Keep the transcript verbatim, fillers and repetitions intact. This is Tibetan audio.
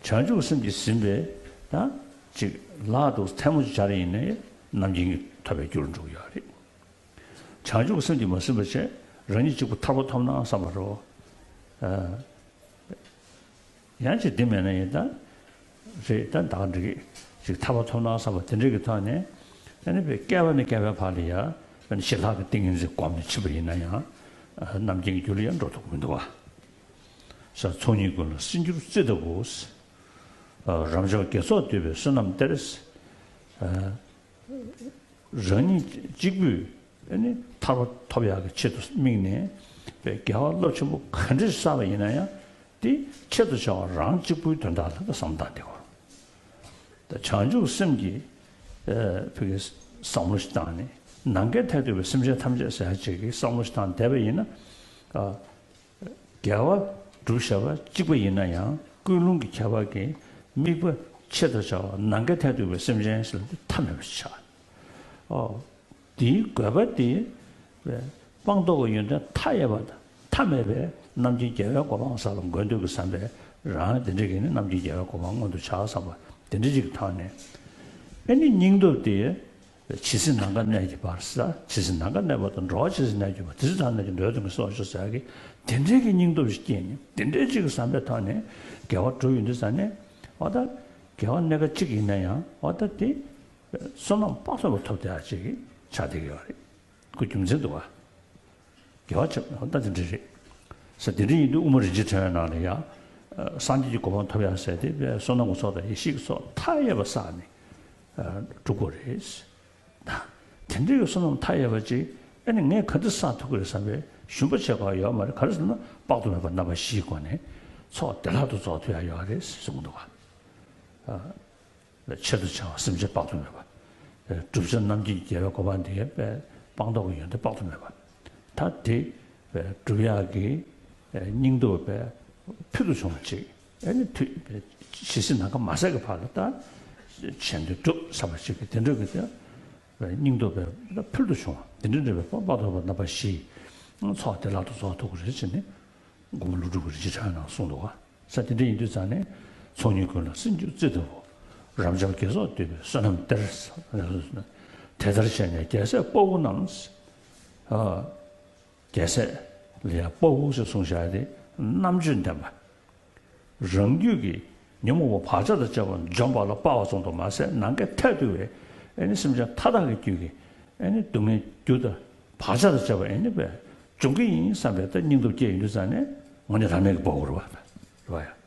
བྱང་ཆུབ་སེམས་ཀྱིས་ཟིན་པའི་ད་ཅིག་ལག་ཏུ་ཐལ་མོ་སྦྱར་ཡིན་ནའི་རྣམ་མཁྱེན་གྱིས་ཐོབ་པའི་རྒྱུར་འགྲོ་གི་ཡོད་རེད། བྱང་ཆུབ་སེམས་ཀྱིས་མ་ཟིན་པ་བྱས་རང་ཉིད་གཅིག་པུ་ཐར་པ་ཐོབ་ན་བསམ་པ་རེད། ཡང་ཅིག་འདི་མེད་ན་ཡིན་ད། རེད་ད་བདག་འགྲིག་གི་ཅིག་ཐར་པ་ཐོབ་ན་བསམ་པ་དེ་འདྲ་གི་ཐོག་ནས། ཨ་ནི་བའི་བསྐལ་པ་ནས་བསྐལ་པའི་བར་ལ་ཡ། ཨ་ནི་ཞི་ལྷག་གི་ཏིང་ངེ་འཛིན་སྒོམ་ནས་ཕྱིན་པ་ཡིན་ན་ཡང་། རྣམ་མཁྱེན་གྱི་རྒྱུ་ལ་ཡང་འགྲོ་ཐུབ་ཀྱི་མི་འདུག་བ། ས་ཚོགས་གཉིས་ཀུན་ལ་སྲིད་འགྱུར་རྩི་ལྟ་བུ། རབ་འབྱམས་དགེ་ཚོགས་འདུས་པའི་བསོད་ནམས་གཏེར། རང་ཉིད་གཅིག་པུས་ཨ་ནི་ཐར་པ་ཐོབ་ཡག་གི་ཆེད་དུ་དམིགས་ནས་པའི་དགེ་བ་རླབས་ཆེན་པོ་ག་འདྲ་བསགས་པ་ཡིན་ན་ཡང་དེ་ཆེད་དུ་བྱ་བ་རང་གཅིག་པུའི་དོན་དག་ལ་བསམ་བཏང་བསྡད་དགོས། ད་བྱང་ཆུབ་སེམས་ཀྱི་ཨ་ཕ་གི་བསམ་བློ་ཞིག་བཏང་ནས་ནམ་མཁའི་མཐས་གཏུགས་པའི་སེམས་ཅན་ཐམས་ཅད་ཟེར་ཡག་ཅིག་གི་བསམ་བློ་ཞིག་བཏང་བསྡད་པ་ཡིན་ན། ཨ། དགེ་བ་སྒྲུབ་བྱ་བ་གཅིག་པ་ཡིན་ན་ཡང་ཀུན་སློང་གི་ཁྱད་པར་གྱིས་དམིགས་པ་ཆེད་དུ་བྱ་བ་ནམ་མཁའི་མཐས་གཏུགས་པའི་སེམས་ཅན་ཟེར་ན་འདི་མཐའ་མེད་པ་ཞིག་ཆགས། ཨོ། འདིའི་དགོས་པ་འདི་སྤངས་རྟོགས་ཀྱི་ཡོན་ཏན་མཐའ་ཡས་པ་དང་མཐའ་མེད་པའི་རྣམ་མཁྱེན་རྒྱལ་བའི་གོ་འཕང་ས་ལ་འགོད་འདོད་ཀྱི་བསམ་པས་རང་དེ་འདྲ་གིས་ནི་རྣམ་མཁྱེན་རྒྱལ་བའི་གོ་འཕང་མངོན་དུ་བྱ་བསམ་པ་དེ་འདྲ་ཅིག་གི་ཐོག་ནས། ཨེ་ནི་སྙིང་སྟོབས་དེ། ཇི་སྲིད་ནམ་མཁའ་གནས་ཀྱི་བར་ས། ཇི་སྲིད་ནམ་མཁའ་གནས་པ་དང་། འགྲོ་བ་ཇི་སྲིད་གནས་ཀྱི་བར། དེ་སྲིད་བདག་གནས་ཀྱི་འགྲོ་བའི་དོན་གྱི་སྲིད་པ་མཆོག་ཟེར་གི་དེ་འདྲའི་གི་སྙིང་སྟོབས་ཤིག་སྐྱེས་ནས་དེ་འདྲའི་ཅིག་གི་བསམ་པའི་ཐོག་ནས་དགེ་བ་སྒྲུབ་ཡོང་དུས་ཙ་ནས་འོ་ད་དགེ་བ་གནས་ཀ་གཅིག་ཡིན་ན་ཡང་འོ་ད་དེ་བསོད་ནམས་དཔག་ཏུ་མེད་པ་ཐོབ་བསྡད་ཡག་ཅིག་གི་ཆགས་བསྡད་ཀྱི་ཡོད་རེད། ཁོ་རྒྱུ་མཚན་འདུག་བ། དགེ་བ་བྱེད་པ་ད་དེ་འདྲ་རེད། ས་དེ་འདྲ་ཡིན་དུས་དབུ་མ་རིན་ཆེན་ཕྲེང་བའི་ནང་ལ་ཡང་། སངས་རྒྱས་ཀྱི་གོ་འཕང་ཐོབ་ཡག་ཟེར་དེ་བསོད་ནམས་ཀྱི་ཚོགས་དང་ཡེ་ཤེས་ཀྱི་ཚོགས་མཐའ་ཡས་པ་བསགས་ནས་སྒྲུབ་དགོས་རེད། དེ་འདྲ་གི་བསོད་ནམས་མཐའ་ཡས་པ་ཅིག་ཨ་ནི་ངས་ག་འདྲ་བསགས་ཐུབ་ཀྱི་རེད་བསམ་པའི་ཞུམ་པ་བྱེད་དགོས་ཡོད་མ་རེད། ག་རེ་ཟེར་ན་དཔག་ཏུ་མེད་པ་རྣམ་པ་བཞིའི་སྒོ་ནས་ཚོགས་བདེ་བླག་ཏུ་རྫོགས་ཐུབ་ཡག་ཡོད་རེད་གསུངས་འདུག་ག། ཆེད་དུ་བྱ་བ་སེམས་ཅན་དཔག་ཏུ་མེད་པ། བསྒྲུབ་བྱ་རྣམ་མཁྱེན་རྒྱལ་བའི་གོ་འཕང་དེ་སྤངས་རྟོགས་ཀྱི་ཡོན་ཏན་དཔག་ཏུ་མེད་པ། ད་དེ་སྒྲུབ་ཡག་གི་སྙིང་སྟོབས་ཕུལ་དུ་བྱུང་བ་ཅིག་ཨ་ནི་ཇི་སྲིད་ནམ་མཁའ་མ་ཟད་ཀྱི་བར་ལ་ད་ཆེད་དུ་སྒྲུབ་བསམ་པ་ཅིག་གི་དེ་འདྲ་གི་སྙིང་སྟོབས་ཕུལ་དུ་བྱུང་བ་དེ་འདྲ་འདྲ་བའི་དཔག་ཏུ་མེད་པ་རྣམ་པ་བཞིའི་ཚོགས་བདེ་བླག་ཏུ་རྫོགས་ཐུབ་ཀྱི་རེད་ཅེས་ནི། མགོན་པོ་ཀླུ་སྒྲུབ་ཀྱི་རིན་ཆེན་ཕྲེང་བའི་ནང་གསུངས་འདུག་ག། ས་དེ་འདྲ་ཡིན་དུས་ཙང་ནས་ཚོགས་གཉིས་ཀུན་ལ་སྲིད་འགྱུར་རྩི་ལྟ་བུ། རབ་འབྱམས་དགེ་ཚོགས་འདུས་པའི་བསོད་ནམས་གཏེར། དེ་ལྟར་བྱས་ནས་རྒྱལ་སྲས་དཔའ་བོ་རྣམས། རྒྱལ་སྲས་ལ་ཡང་དཔའ་བོ་ཞེས་གསུངས་བཞག་སྟེ་རྣམ་དཔྱོད་ལྡན་པ། རང་རྒྱུད་ཀྱི་ཉོན་མོངས་པ་བག་ཆགས་དང་བཅས་པ་འཇོམས་པ་ལ་དཔའ་བ་ཙམ་དུ་མ་ཟད་ནམ་མཁའི་མཐས་གཏུགས་པའི་ཨེ་ནི་སེམས་ཅན་མཐའ་དག་གི་རྒྱུད་ཀྱི་ཨེ་ནི་སྡུག་བསྔལ་རྒྱུ་དང་བག་ཆགས་དང་བཅས་པ་ཨེ་ནི་བས་འཇོམས་ཀྱི་ཡིན་བསམ་པའི་ད་སྙིང་སྟོབས་སྐྱེས་ཡོང་དུས་ཙང་ནས་དངོས་གནས་བླ་མེད་ཀྱི་དཔའ་བོ་རེད་བ། རེད་བ་ཡ།